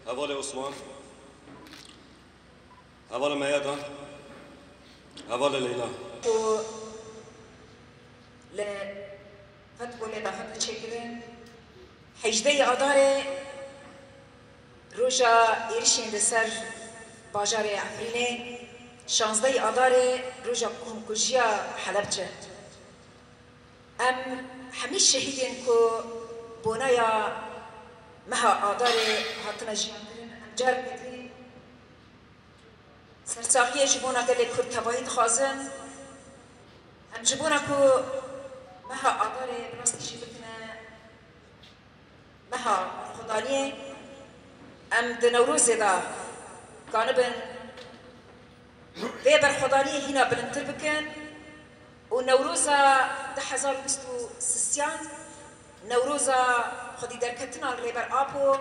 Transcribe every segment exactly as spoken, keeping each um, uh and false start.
Hevalê Osman, hevalê Meyeda, hevalê Leyla. Ku li Fetbolê daxit diçêkirin, hejdeyê Adarê roja êrişên li ser bajarê Efrînê, şazdeyê Adarê roja komkujiya Helebçe. Em hemî şehîdên ku bona ya meha Adarê hatine jiyankirin, em careke din sersaxiyê ji bona gelê Kurd tevahî dixwazin. Em ji bona ku meha Adarê bi rastî jî bikine meha berxwedaniyê, em di Newrozê de kanibin vê berxwedaniyê hîna bilindtir bikin û Newroza du hezar û bîst û sisiyan, Newroza xwedî derketina li Rêber Apo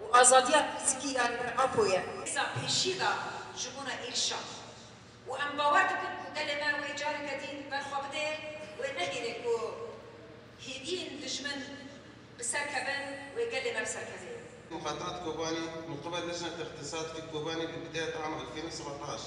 û azadiya fîzîkî ya Rêber Apo ye. Rêza pêşî de ji bona êrişa û em bawer dikin ku gelê me wê careke din ber xwe bide, wê nehêle ku hêviyên dijmin bi ser kevin, wê gelê me bi ser kevê. مقاطعة كوباني من قبل لجنة الاقتصاد في كوباني ببداية عام ألفين وسبعطاش.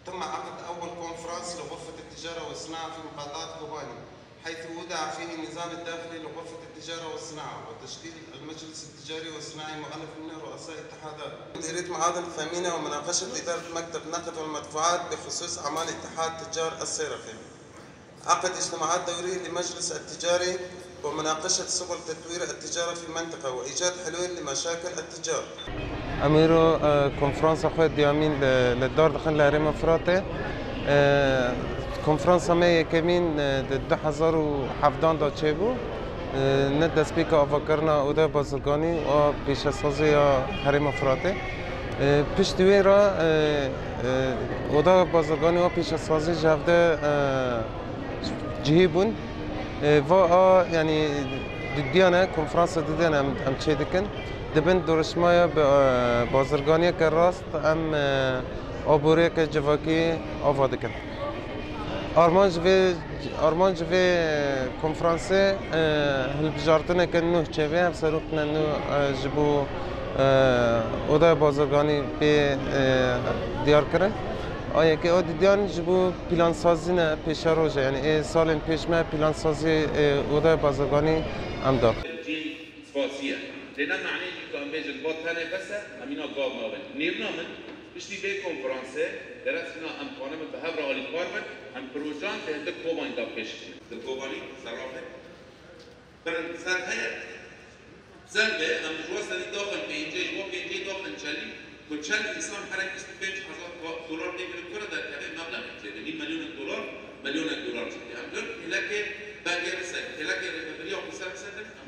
تم عقد أول كونفرنس لغرفة التجارة والصناعة في مقاطعة كوباني، حيث وضع فيه النظام الداخلي لغرفة التجارة والصناعة وتشكيل المجلس التجاري والصناعي مؤلف من رؤساء اتحادات، مديرية معادن الثمينة، ومناقشة إدارة مكتب النقد والمدفوعات بخصوص أعمال اتحاد تجار السيرقي. عقد اجتماعات دورية لمجلس التجاري ومناقشة سبل تطوير التجارة في المنطقة وإيجاد حلول لمشاكل التجار. Em îro, e, konferansa xwe diyamîn li, li dar dixin li Herêma Firatê. E, konferansa me yekemîn, e, di du hezar û hevdan de çêbû. E, ne destpêka avakirina Odeya Bazirganî û a pêşesazî ya Herêma Firatê. E, piştî wê re, e, e, Odeya Bazirganî û a pêşesazî ji hev de, e, cihî bûn. E, va a, yanî, didiyan e, konferansa didiyan em, em çê dikin. Di bin dorişmaya bi, e, bazirganiyeke rast em, e, aboriyeke civakî ava dikin. Armanc vê, armanc vê konferansê, e, hilbijartineke nû çêbê, hevserokine nû, e, ji bo, e, Odeya Bazirganî bê, e, diyar kirin. A yekê a didiyan ji bo plansazî ne pêşeroj e, yanî ê salên pêş me plansazî, e, Odeya Bazirganî em dar. Cî spasiye. Lê ne maneyê jî ku em bêjin va tenê bes e, em îna gav nabin. Nêrîna min, piştî vê konferansê, gerek îna em kanibin bi hev re alîkar bin, em projeyan di hindik Kobanî de pêş bixin. Di Kobanî serafê pir ser heye. Ser vê em ji we serî daxin pêncê, ji we pêncê daxin çelî, ku çend însan here bîst û pênc hezar dolar tê kirin, kure derkeve, meblemek çêbe, nîv milyonek dolar, milyonek dolar çêbe. Em dört hêlekê belgê risk, hêlekê rêvebiriya ku ser risk dikin,